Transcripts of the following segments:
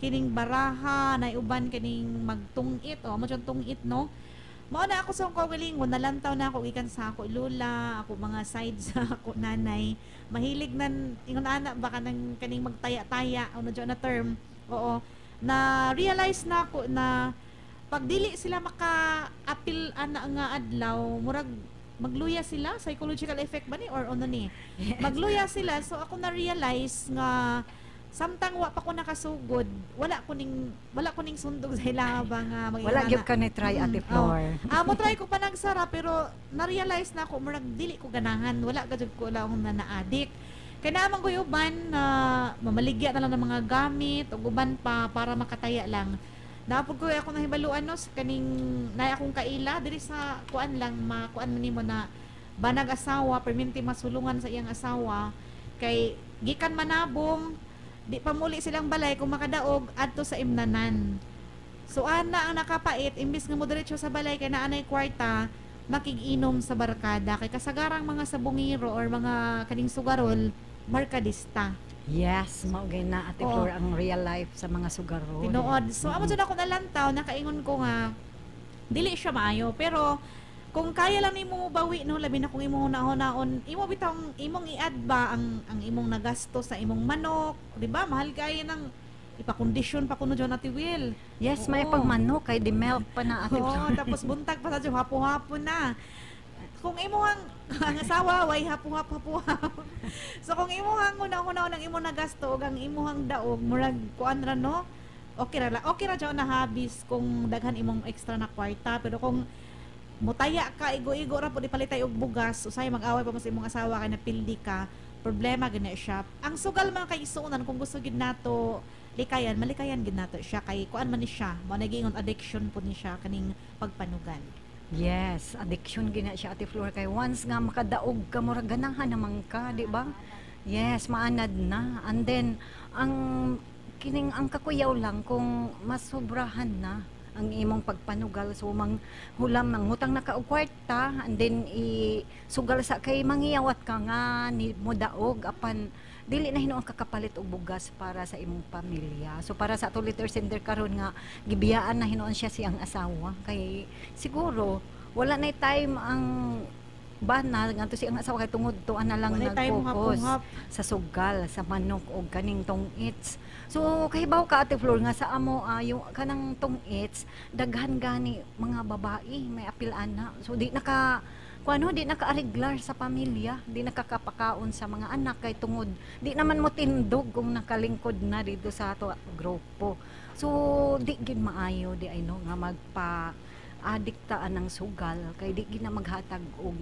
Kining baraha, na uban kining magtungit o mo tungit, no? Mao na ako sa akong kaugalingon, nalantaw na ako gikan sa ako lula, ako mga side sa ako nanay. Mahilig nan ingon ana ba, kanang kaning magtaya-taya ano dyan na term. Oo. Na realize na ako na pag dili sila maka-apil ana nga adlaw, murag magluya sila, psychological effect ba ni or ano ni? Magluya sila. So ako na realize nga samtang wa pa ko nakasugod, wala ko ning sundog sa ila ba nga Wala gyud ka ni try, Ate Flor. Oh. Ah, mo try ko pa nagsara, pero na-realize na ako murag dili ko ganahan, wala ka jud ko, wala akong na na-addict. Kay naa man ko'y uban na mamaligya na lang ng mga gamit ug uban pa para makataya lang. Napod ko ako nahibaluan, no, sa kaning nay akong kaila diri sa kuan lang, makuan man nimo na banag asawa, perminti masulungan sa iyang asawa kay gikan manabong, di pa muli silang balay kung makadaog adto sa imnanan. So ana ang nakapait, imbis nga mo diretso sa balay kay naa nay kwarta, makig-inom sa barkada kay kasagarang mga sabungiro or mga kaning sugarol, markadista. Yes, mao gyud na, Ate Flor, ang real life sa mga sugarol. Tinuod. So amo jud ako nalantaw, nakaingon ko nga dili siya maayo, pero kung kaya lang nimo mobawi, no, labi na kung imong hunahon, imo bitong imong i-add ba ang imong nagasto sa imong manok, di ba? Mahal kayo ng ipakondisyon pa kuno dyan, Ate Will. Yes, may pagmanok kay di milk pa na, Ate Oo, Flor. Tapos buntag pa sa dyan, hapo-hapo na. Kung imuhang ang asawa way hapo-hapo. So kung imuhang una-una ang imong nagasto ug ang imuhang daog, murag kuan ra, no? Okay ra, okay ra jud na habis kung daghan imong extra na kwarta, pero kung mutaya ka igo-igo ra pud ipalitay og bugas, usay mag-away pa mo sa imong asawa kay napildi ka, problema gani siya. Ang sugal, mga kaigsuonan, kung gusto gid nato likayan, malikayan gid nato siya kay kuan man ni siya, mo nagingon addiction po ni siya kaning pagpanugan. Yes, addiction gina siya, Ate Flor, kay once nga makadaog ka, murag ganahan naman ka, di ba? Yes, maanad na. And then ang kining ang kakuyaw lang kung masobrahan na ang imong pagpanugal, so mang hulam mangutang na ka og kwarta and then i sugal sa kay mangiyawat ka nga ni mo daog, apan dili na hinuon kakapalit og bugas para sa imong pamilya. So para sa ato letter sender karon nga gibiyaan na hinuon siya siyang asawa kay siguro wala na time ang bana ngadto siyang asawa kay tungod tuan na lang Wala time nag-focus hapong-hap. Sa sugal, sa manok og kaning tong-its. So kahibaw ka, Ate Flor, nga sa amo yung kanang tong-its, daghan gani mga babae may apil ana. So di naka kuano, di nakaariglar sa pamilya, di nakakapakaon sa mga anak kay tungod di naman mo tindog kung nakalingkod na dito sa ato grupo. So di gid maayo di ay no nga magpa adiktaan ng sugal kay di gid na maghatag og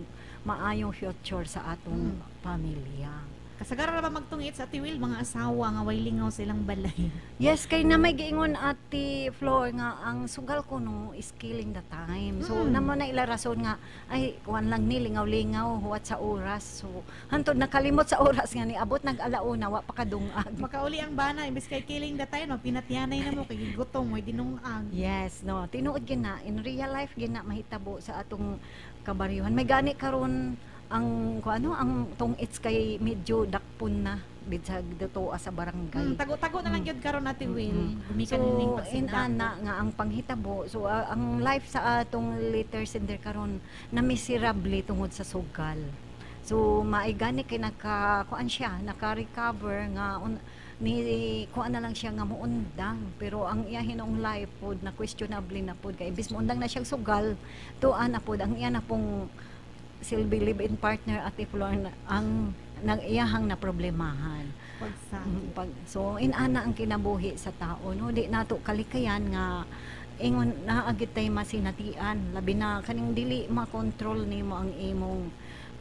maayong future sa atong pamilya. Kasagaran ra ba magtungit sa Ate Will, mga asawa nga way lingaw silang balay? Yes, kay na may giingon, Ate Flor, nga ang sugal ko no is killing the time. So namo na ila rason nga ay kuan lang ni, lingaw-lingaw, huwat sa oras. So hantod nakalimot sa oras nga niabot nag alauna, wa pa kadungag. Makauli ang bana, imbes kay killing the time, magpinatyanay na mo kay gigutom, way dinungag. Yes, no, tinuod gina in real life gina mahitabo sa atong kabaryuhan. May gani karon ang kung ano ang tong-its kay medyo dakpon na dito sa dito sa barangay. Tago-tago na lang gyud karon, Ate Will. Gumikan So, ning pagsindak. Inana nga ang panghitabo. So, ang life sa atong letter sender karon na miserable tungod sa sugal. So, maigani kay naka kuan siya, naka-recover nga ni kuan na lang siya nga muundang, pero ang iya hinuong life pod na questionable na pod kay imbis muundang na siyang sugal, tuan na pod ang iya na pong silbi live-in partner, Ate Flor, ang nang iyahang na problemahan. Pagsakit. So inana ang kinabuhi sa tao, no, di nato kalikayan nga ingon naagit tay masinatian, labi na kaning dili makontrol nimo ang imong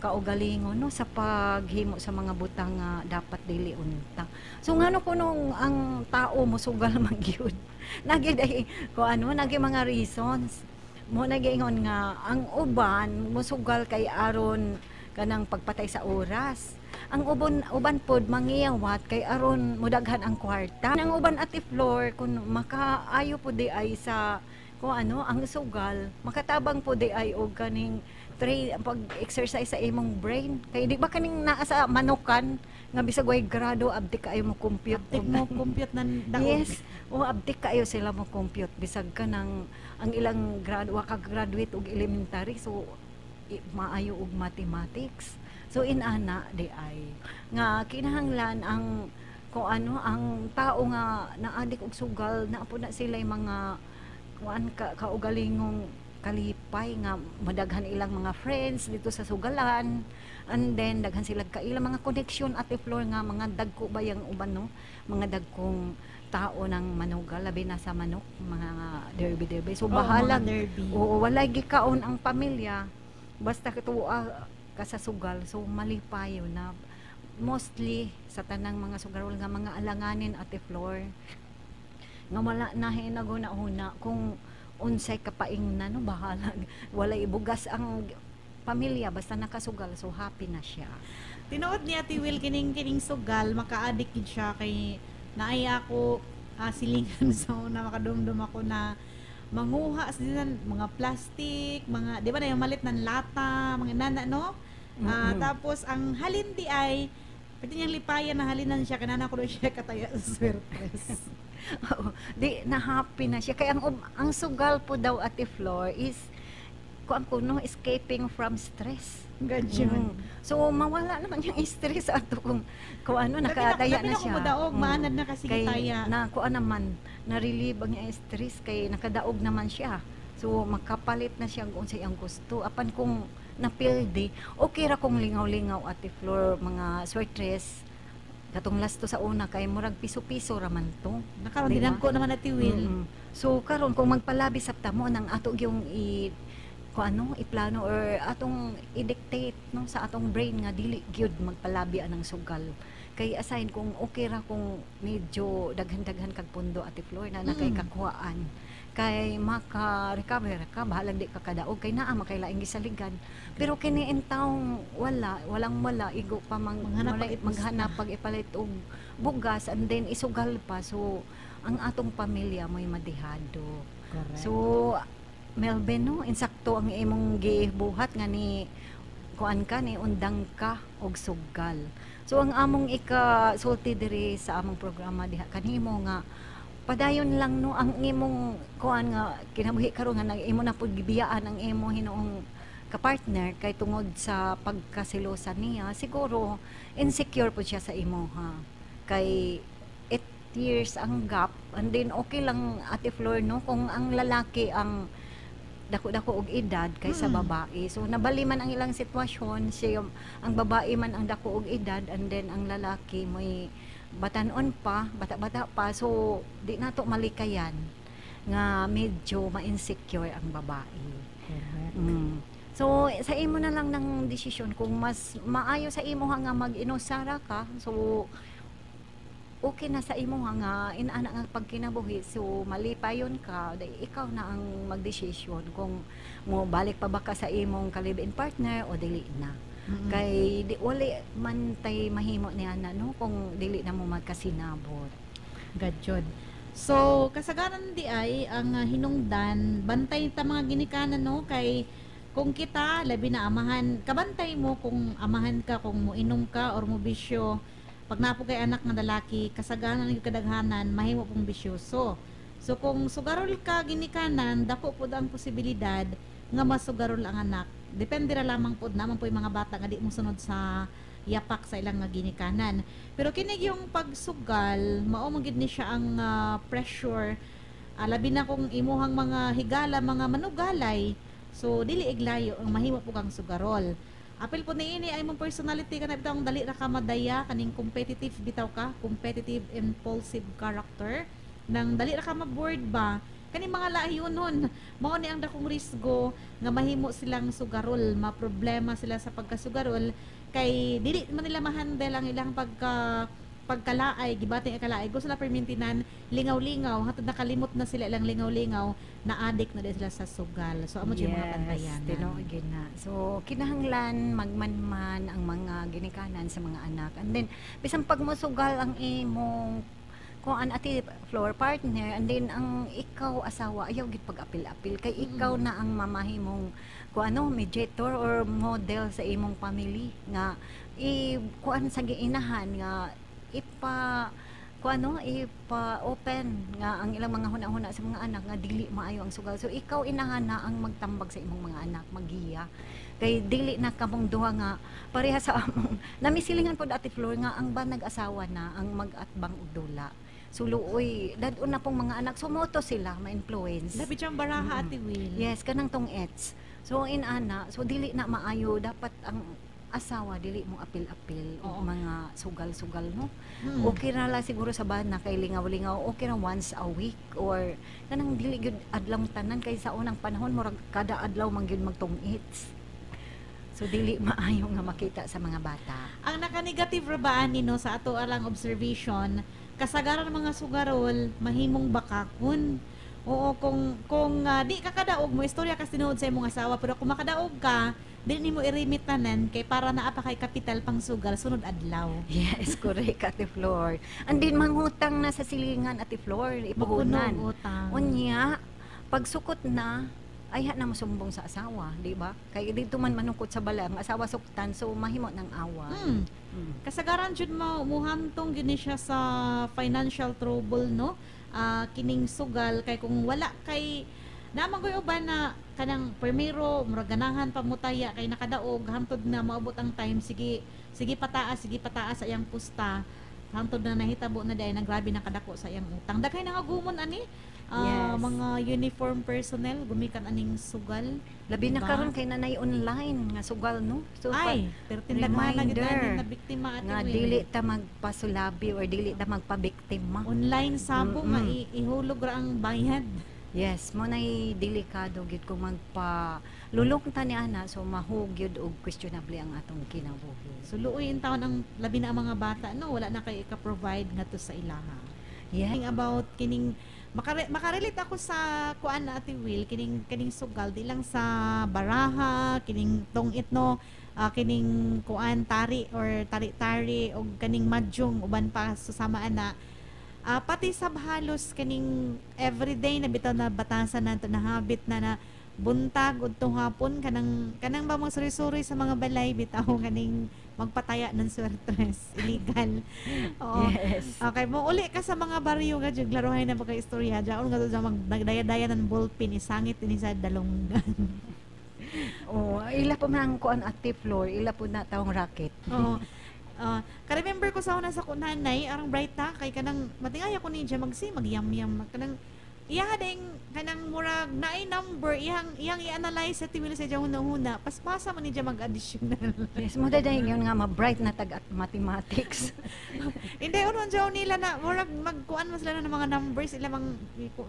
kaugalingon, no, sa paghimo sa mga butang nga dapat dili unta. So ngano kunong ang tao mosugal man gyud? Nagi ay ko ano, nagi mga reasons mo nagiingon nga ang uban mosugal kay aron kanang pagpatay sa oras. Ang uban uban pod mangiyawat kay aron mudaghan ang kwarta. Ang uban, Ate Flor, kun makaayo pod di ay sa Kung ano, ang sugal, makatabang po di ay og kaning train pag-exercise sa imong brain. Kay di ba kaning naa sa manukan nga bisag way grado, abtik kaayo mo compute? Abtik mo compute nan daog. Yes. O, abtik kaayo sila mo compute bisag ka ng ang ilang grad wa ka graduate og elementary, so maayo og mathematics. So inana di ay nga kinahanglan ang kung ano, ang tao nga naadik og sugal, naa po na sila mga kuan ka kaugalingong kalipay nga madaghan ilang mga friends dito sa sugalan, and then daghan sila kailang mga connection, Ate Flor, nga mga dagko ba yang uban, no, mga dagkong tao ng manugal, labi na sa manok, mga derby derby, so Oo, bahala mga derby. Oo, walay gikaon ang pamilya basta katuwa ka sa sugal, so malipayo na. Mostly sa tanang mga sugarol nga mga alanganin, Ate Flor, nga wala na hinaguna-huna kung unsay kapaing na, no, bahala wala ibugas ang pamilya basta nakasugal, so happy na siya. Tinuod ni Ate Will, kining sugal maka-addict gid siya kay naay ako silingan sa una, makadumdum ako na manguha sa dinan mga plastic, mga, di ba, na yung malit ng lata, mga nana, no? Tapos ang halin di ay pwede niyang lipayan na halinan siya kanana ko siya kataya sa swertres. Oo, di na happy na siya kay ang sugal po daw, Ate Flor, is kuan ko, no, escaping from stress. Ganyan. So mawala naman yung stress ato kung ano, nakataya Labi na na siya. Kung modaog, maanad na kasi Kay taya. na kuan naman, na relieve ang iyang stress kay nakadaog naman siya. So makapalit na siya kung unsay ang gusto. Apan kung napildi, okay ra kung lingaw-lingaw, Ate Flor, mga swertres katong lasto sa una kay murag piso-piso ra man to. Nakaron Di ba? dinagko naman, Ate Will. So karon kung magpalabi sa tamo nang ato gyung i kung ano, iplano or atong i-dictate, no, sa atong brain nga dili gyud magpalabi anang sugal. Kay aside kung okay ra kung medyo daghan-daghan kag pundo, Ate Flor, na kay kakuhaan kay maka-recover ka, bahalag di ka kadaog kay naa makay laing gisaligan. Pero kini intawong wala, walang wala, igo pa mang Maghanap pag ipusta. Maghanap pag ipalit og bugas and then isugal pa, so ang atong pamilya mo'y madihado. Correct. So Melvin, no, insakto ang imong gibuhat nga ni kuan ka, ni undang ka og sugal. So ang among ika sulti diri sa among programa diha kanimo nga padayon lang, no, ang imong kuan nga kinabuhi karon nga imo na pud gibiyaan ang imo hinuong kapartner kay tungod sa pagkasilosa niya. Siguro insecure po siya sa imo ha, kay 8 years ang gap. And then okay lang, Ate Flor, no, kung ang lalaki ang dako-dako og edad kaysa babae. So nabali man ang ilang sitwasyon, siya ang babae man ang dako og edad and then ang lalaki may batanon pa, bata-bata pa. So di nato malikayan nga medyo ma-insecure ang babae. Correct. So sa imo na lang ng desisyon kung mas maayo sa imo nga mag-inusara ka. So okay na sa imo nga inana nga pagkinabuhi, so malipayon ka. Dai ikaw na ang magdesisyon kung mo balik pa ba ka sa imong ka-live-in partner o dili na. Kay di wali man tay mahimo niya na, no, kung dili na mo magkasinabot. Gadyod. So, kasagaran di ay ang hinungdan, bantay ta mga ginikanan, no, kay kung kita, labi na amahan, kabantay mo kung amahan ka, kung mo inom ka or mo bisyo, pag napo kay anak nga lalaki, kasagaran ng kadaghanan mahimo pong bisyoso. So kung sugarol ka ginikanan, dako pud ang posibilidad nga masugarol ang anak. Depende ra lamang pud naman po yung mga bata nga di mo sunod sa yapak sa ilang nga ginikanan. Pero kini yung pagsugal, mao man gid ni siya ang pressure. Labi na kung imuhang mga higala, mga manugalay. So dili iglayo ang mahimo po kang sugarol. Apil po niini ay mong personality kana bitawng dali ra ka madaya, kaning competitive bitaw ka, competitive impulsive character, nang dali ra ka ma-bored ba, kani mga lahiunon mao ni ang dakong risgo nga mahimo silang sugarol, maproblema sila sa pagkasugarol kay dili man nila ma-handle ang ilang pagkalaay, gibating kalaay, gusto na permintinan lingaw-lingaw, hatod nakalimot na sila ilang lingaw-lingaw, na addict na din sila sa sugal. So amo yung mga bantayanan. Tinuod gyud na. So kinahanglan magmanman ang mga ginikanan sa mga anak. And then bisan pag mosugal ang imong Kuan, Ate Flor, partner, and then ang ikaw asawa, ayaw gid pag-apil-apil kay ikaw na ang mamahimong kung ano, mediator or model sa imong family nga i kuan sa giinahan nga ipa kung ano, ipa-open nga ang ilang mga huna-huna sa mga anak nga dili maayo ang sugal. So ikaw inahan na ang magtambag sa imong mga anak, magiya. Kay dili na kamong duha nga pareha sa among namisilingan pod, Ate Flor, nga ang ba nag-asawa na ang mag-atbang og dula. So luoy, dad-on na pong mga anak, sumoto sila, ma-influence. Labi siyang baraha, Ate Will. Yes, kanang tong ets. So inana, so dili na maayo, dapat ang asawa dili mo apil-apil og mga sugal-sugal, no. Okay ra lang siguro sa bana kay lingaw-lingaw, okay ra once a week or kanang dili gyud adlaw tanan, kay sa unang panahon murag kada adlaw man gyud magtong-its. So dili maayo nga makita sa mga bata. Ang naka-negative ra ba ani, no, sa ato alang observation, kasagaran ng mga sugarol mahimong bakakon. Oo, kung di ka kadaog mo istorya ka tinuod sa imong asawa, pero kung makadaog ka, di nimo i-remit tanan kay para naa pa kay kapital pang sugal sunod adlaw. Yes, correct, Ate Flor. And then mangutang na sa silingan, Ate Flor, ipuhunan. Mapuno utang. Unya, pagsukot na, ay na mosumbong sa asawa, di ba? Kay dito man manungkot sa balay, ang asawa suktan, so mahimo ng awa. Kasagaran jud mo muhantong gyud ni siya sa financial trouble, no, kining sugal, kay kung wala kay naman koy uban na kanang primero murag ganahan pa mutaya kay nakadaog, hantod na moabot ang time, sige sige pataas, sige pataas sa iyang pusta, hantod na nahitabo na dahil nang grabe na kadako sa iyang utang. Daghay nga gumon ani mga uniform personnel gumikan aning sugal. Labi na Diba? karon kay nanay online nga sugal, no? So, ay, pero tindaghan na gid reminder ani na biktima, Ate nga Will. dili ta magpasulabi or dili ta magpabiktima. Online sabo nga ihulog ra ang bayad. Yes, mo nay delikado gyud kung magpa lulong ta ni ana, so mahug gyud og questionable ang atong kinabuhi. So luoy in taon ang labi na ang mga bata, no, wala na kay ka-provide ngadto sa ilaha. Kining about kining makarelate ako sa kuan na, Ate Will, kining kining sugal di lang sa baraha, kining tong-it, no, kining kuan tari or tari-tari og kaning mahjong, uban pa susamaan na pati sab halos kaning everyday na bitaw na batasan nato na habit na na buntag udtong hapon, kanang kanang ba mga suri-suri sa mga balay bitaw, kaning magpataya ng swertres illegal. Oo. Okay, mo uli ka sa mga baryo nga jud klarohay na pagka istorya jaon nga to mag nagdaya-daya ng ballpen, isangit dinhi sa dalonggan. Oh, ila po man ang kuan, Ate Flor, ila po na tawong racket. Oo. Ka-remember ko sa una sa kunanay, arang bright ta kay kanang matingaya ko ni siya magsi magyam-yam kanang iya ding kanang murag naay number iyang iyang i-analyze sa tiwil sa diyang huna-huna, paspasa man ni siya mag-additional. Yes, mo daday yun nga ma-bright na tag at mathematics. Hindi unon diyaw nila na murag magkuan man sila ng mga numbers ila mang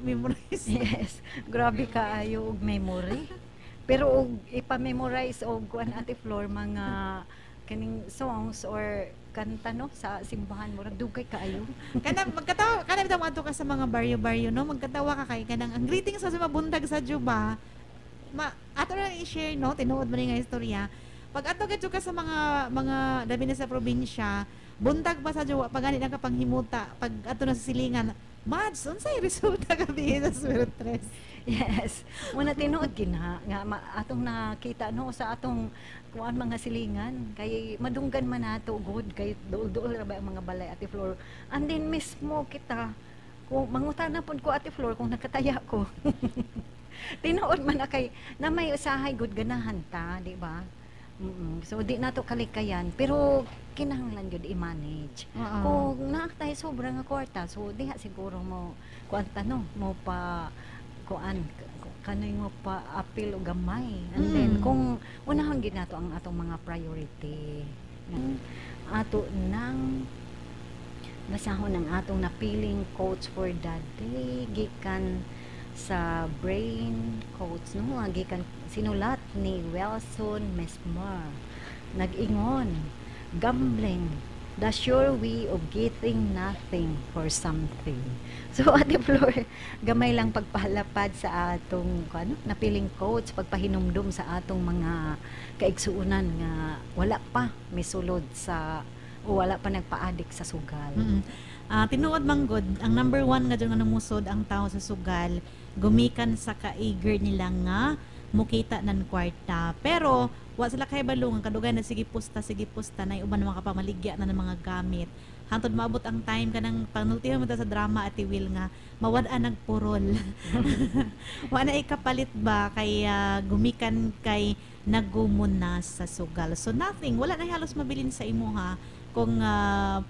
memorize. Yes, grabe kaayo og memory. Pero og ipa-memorize og kuan, Ate Flor, mga kaning songs or kanta, no, sa simbahan, murag dugay kaayo. Kanang magkatawa kanang bitaw adto ka sa mga baryo-baryo, no, magkatawa ka kay kanang ang greetings sa mabuntag sa juba ma ato na i-share, no, tinuod man ni nga istorya. Pag ato gadto ka sa mga labi na sa probinsya, buntag pa sa jowa pag gani na ka panghimuta, pag ato na sa silingan, "Mads, unsay resulta gabi sa swertres?" Yes. Muna tinuod gina nga atong nakita, no, sa atong kuan mga silingan kay madunggan man nato gud kay duol-duol ra ba ang mga balay, Ate Flor. And then mismo kita kung mangutana pud ko, Ate Flor, kung nakataya ko. Tinuod man na kay na may usahay gud ganahan ta, di ba? So di nato kalikayan pero kinahanglan gyud i-manage. Kung naa tayo sobra nga kwarta, so diha siguro mo kuan ta, no, mo pa kuan kanoy mo pa apil og gamay. And then kung unahon gid nato ang atong mga priority. Ato nang basahon ang atong napiling quotes for the day gikan sa Brain Quotes, no, nga gikan sinulat ni Wilson Mesmer. Nag-ingon, "Gambling, the sure way of getting nothing for something." So Ate Flor, gamay lang pagpalapad sa atong ano napiling quotes, pagpahinumdum sa atong mga kaigsuonan nga wala pa misulod sa o wala pa nagpa-addict sa sugal. Tinuod manggod, ang number one nga dyan nga namusod ang tao sa sugal, gumikan sa ka-eager nila nga mukita ng kwarta. Pero wa sila kahibalo nga kadugay na sige pusta, sige pusta na uban mga kapamaligya na ng mga gamit. Hantod maabot ang time kanang panultihan mo ta sa drama, Ate Will, nga mawad-an nagpurol. Wa na ikapalit ba kay gumikan kay nagumon na sa sugal. So nothing, wala na halos mabilin sa imuha kung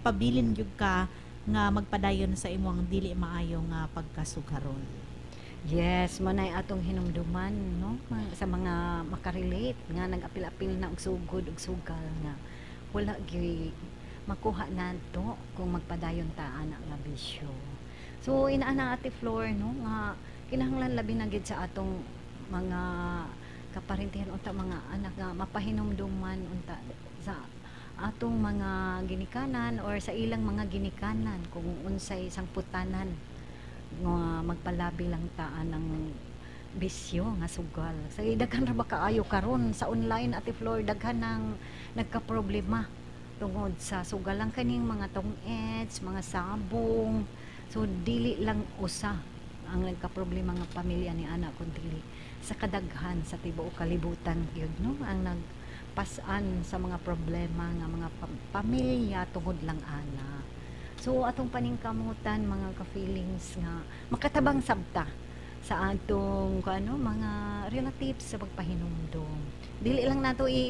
pabilin gyud ka nga magpadayon sa imong dili maayo nga pagkasugarol. Yes, mo nay atong hinumduman, no, sa mga makarelate nga nag-apil-apil na og sugod og sugal nga wala gyud makuha nato kung magpadayon ta ana nga bisyo. So inaana, Ate Flor, no, nga kinahanglan labi na gid sa atong mga kaparintihan unta, mga anak, nga mapahinumduman unta sa atong mga ginikanan or sa ilang mga ginikanan kung unsay sangputanan nga magpalabi lang taan ng bisyo nga sugal. Sa daghan ra ba kaayo karon sa online, Ate Flor, daghan nang nagka-problema tungod sa sugal lang, kaning mga tong-its, mga sabong. So dili lang usa ang nagka-problema nga pamilya ni ana kun dili sa kadaghan sa tibuok kalibutan gyud, no, ang nagpas-an sa mga problema nga mga pamilya tungod lang ana. So atong paningkamutan, mga ka-feelings, nga makatabang sabta sa atong kung ano mga relatives sa pagpahinumdom. Dili lang nato i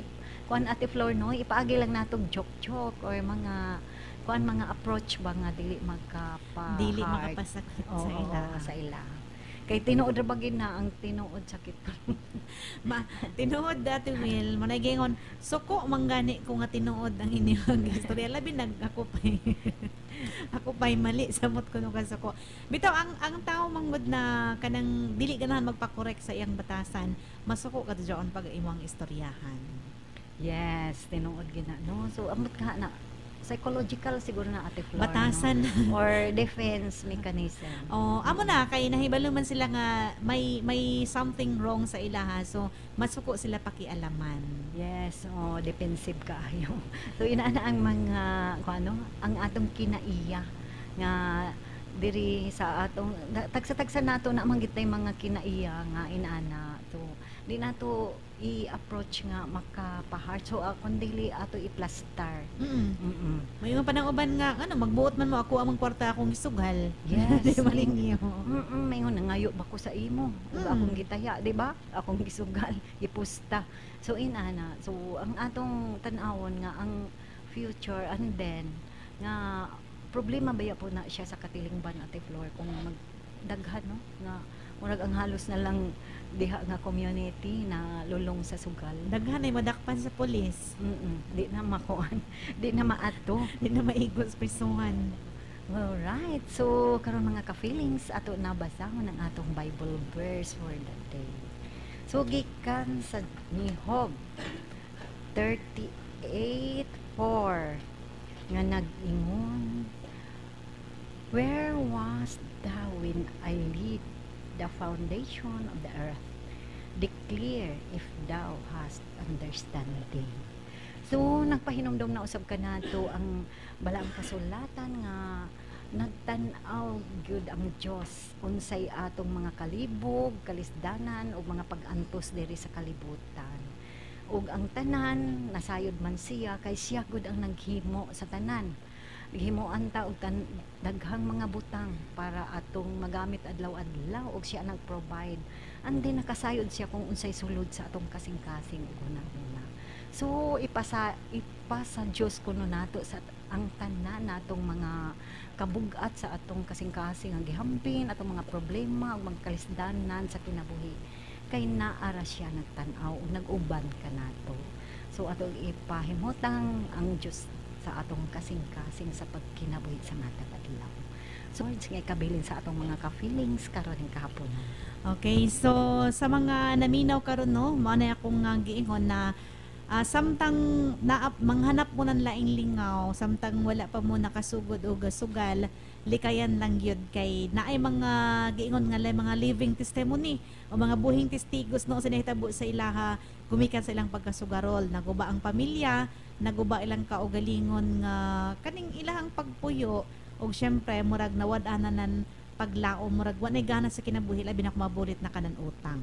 kuan, Ate Flor, no, ipaagi lang nato joke-joke or mga kuan, mga approach ba nga dili magkapa Dili hard. Makapasakit Oo, sa ila. Sa ila. Kay tinuod ra ba gid na ang tinuod sakit. Ma, tinuod, Ate Will, manay gingon, suko manggani ko nga tinuod ang inyong istorya. Labi nag ako pa'y mali samot kuno ka suko. Bitaw ang tao manggod na kanang dili ganahan magpa-correct sa iyang batasan, masuko ka diyon pag imong istoryahan. Yes, tinuod gid na, no. So amot ka na psychological siguro na, Ate Flor, Batasan. No? Or defense mechanism. Oh, amo na kay nahibalo man sila nga may something wrong sa ilaha. So masuko sila pakialaman. Yes, oh, defensive kaayo. So inaana ang mga kung ano, ang atong kinaiya nga diri sa atong tagsa-tagsa nato na man gitay mga kinaiya nga inaana. So di nato i-approach nga makapa-heart. So kung dili ato i-plaster. May mga panang uban nga ano, magbuot man mo ako among kwarta akong isugal. Yes. Di malingyo. May nangayo ba ko sa imo? Ug akong gitaya, di ba? Akong gisugal, gipusta. So inana, so ang atong tan-awon nga ang future and then nga problema baya po na siya sa katilingban, Ate Flor, kung magdaghan, no, nga murag ang halos na lang diha nga community na lulong sa sugal. Daghan ay madakpan sa pulis. Di na makuan, di na maato. Di na maigos prisuhan. Alright. So, karon, mga ka-feelings, ato nabasahon ang atong Bible verse for the day. So, gikan sa ni Job 38:4 nga nag-ingon, "Where was thou when I laid the foundation of the earth? Declare if thou hast understanding." So, nagpahinumdom na usab kanato ang balaang kasulatan nga nagtan-aw gyud ang Dios unsay atong mga kalibog, kalisdanan ug mga pag-antos diri sa kalibutan. Ug ang tanan nasayod man siya kay siya gud ang naghimo sa tanan. Gihimuan ta og daghang mga butang para atong magamit adlaw-adlaw ug siya nag-provide. And then nakasayod siya kung unsay sulod sa atong kasing-kasing ug hunahuna. So ipasa ipasa Dios kuno nato sa ang tanan natong mga kabugat sa atong kasing-kasing ang gihampin, atong mga problema ug mga kalisdanan sa kinabuhi. Kay naara siya nagtan-aw ug nag-uban kanato. So atong ipahimutang ang Dios sa atong kasing-kasing sa pagkinabuhi sa matag adlaw. So words nga ikabilin sa atong mga ka-feelings karon ning kahaponan. Okay, so sa mga naminaw karon, no, mao na akong giingon na samtang na manghanap mo ng laing lingaw, samtang wala pa mo nakasugod og sugal, likayan lang gyud kay naay mga giingon nga lay mga living testimony o mga buhing testigos, no, sa nahitabo sa ilaha gumikan sa ilang pagkasugarol, naguba ang pamilya, naguba ilang kaugalingon nga kaning ilahang pagpuyo. Ug syempre murag nawad-an na nan paglaom, murag wa nay gana sa kinabuhi, labi na kung mabulit na ka ng utang.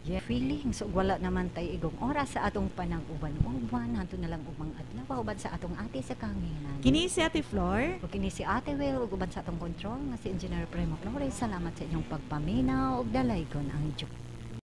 Yeah, feelings ug wala naman tay igong oras sa atong panag-uban-uban hanto na lang ubang adlaw uban sa atong ate sa kahanginan. Kini si Ate Flor. Ug kini si Ate Will ug uban sa atong control nga si Engineer Primo Flores. Salamat sa inyong pagpaminaw ug dalaygon ang Diyos.